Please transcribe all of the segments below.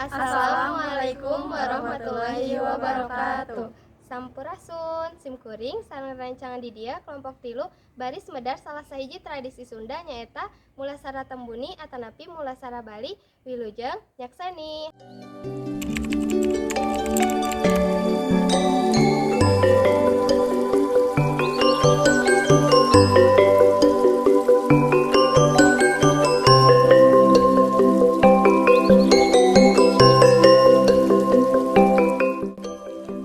Assalamualaikum warahmatullahi wabarakatuh. Sampurasun, simkuring sareng rerencangan di dieu kelompok 3 baris medar salah sahiji tradisi Sunda, nyaeta Mulasara Tembuni atanapi Mulasara Bali. Wilujeng nyakseni.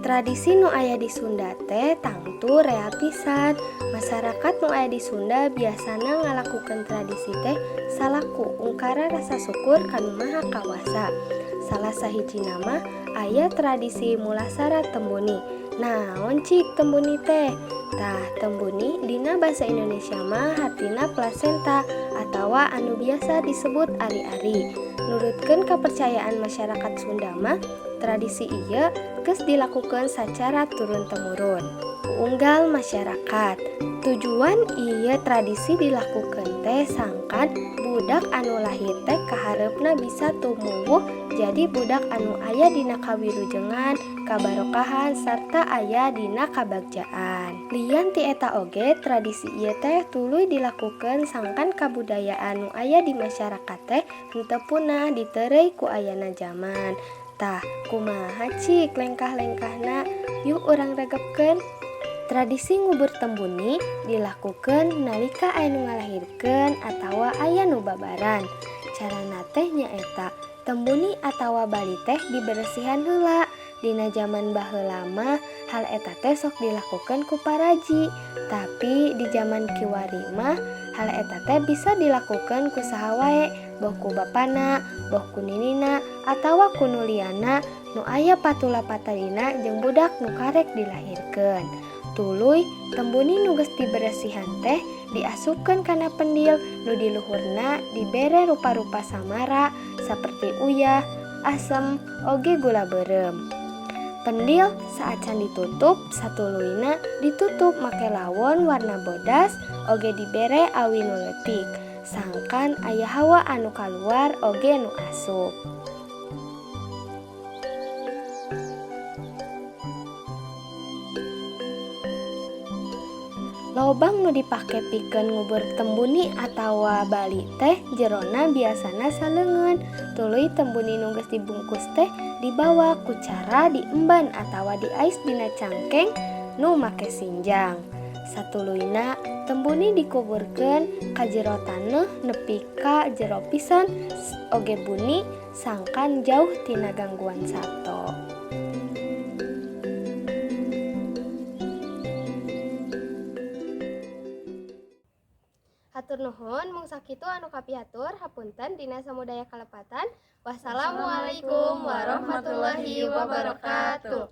Tradisi nu aya di Sunda teh tangtu rea pisan. Masyarakat nu aya di Sunda biasana ngalakukeun tradisi teh salaku ungkara rasa syukur ka Nu Maha Kawasa. Salah sahijina mah aya tradisi Mulasara Tembuni. Naon cik tembuni teh? Tah, tembuni dina bahasa Indonesia mah hartina plasenta atawa anu biasa disebut ari-ari. Nurutkeun kepercayaan masyarakat Sunda mah, tradisi ieu geus dilakukeun sacara turun temurun. Unggal masyarakat. Tujuan ieu tradisi dilakukeun teh sangkan budak anu lahir teh kahareupna bisa tumuwuh jadi budak anu aya dina kawilujengan, kabarokahan, sarta aya dina kabagjaan. Lian ti eta oge, tradisi ieu teh tuluy dilakukeun sangkan kabudayaan nu aya di masyarakat teh henteu punah ditereuy ku ayana jaman. Tah, kumaha cik lengkah-lengkahna? Yuk, urang regepkeun. Tradisi ngubur tembuni dilakukeun nalika aya nu ngalahirkeun atawa aya nu babaran. Carana teh nyaeta tembuni atawa bali teh diberesihan heula. Dina jaman baheula mah hal eta teh sok dilakukeun ku paraji. Tapi di jaman kiwari mah hal eta teh bisa dilakukeun ku saha wae, boh ku bapana, boh ku ninina, atawa ku nu liana nu aya patula patalina jeung budak nu karek dilahirkeun. Tuluy tembuni nu geus diberesihan teh diasupkeun kana pendil nu di luhurna dibere rupa-rupa samara saperti uyah, asem, oge gula beureum. Pendil saacan ditutup, satuluyna ditutup make lawon warna bodas oge dibere awi nu leutik sangkan aya hawa anu kaluar oge nu asup. Lobang nu dipake pikeun ngubur tembuni atawa bali teh jerona biasana saleungeun. Tuluy tembuni nu geus dibungkus teh dibawa ku cara diemban atawa diais dina cangkeng nu make sinjang. Satuluyna tembuni dikuburkeun ka jero taneuh nepi ka jero pisan oge buni sangkan jauh tina gangguan sato. Hatur nuhun, mung sakitu anu kapihatur, hapunten dina samudaya kalepatan. Wassalamualaikum warahmatullahi wabarakatuh.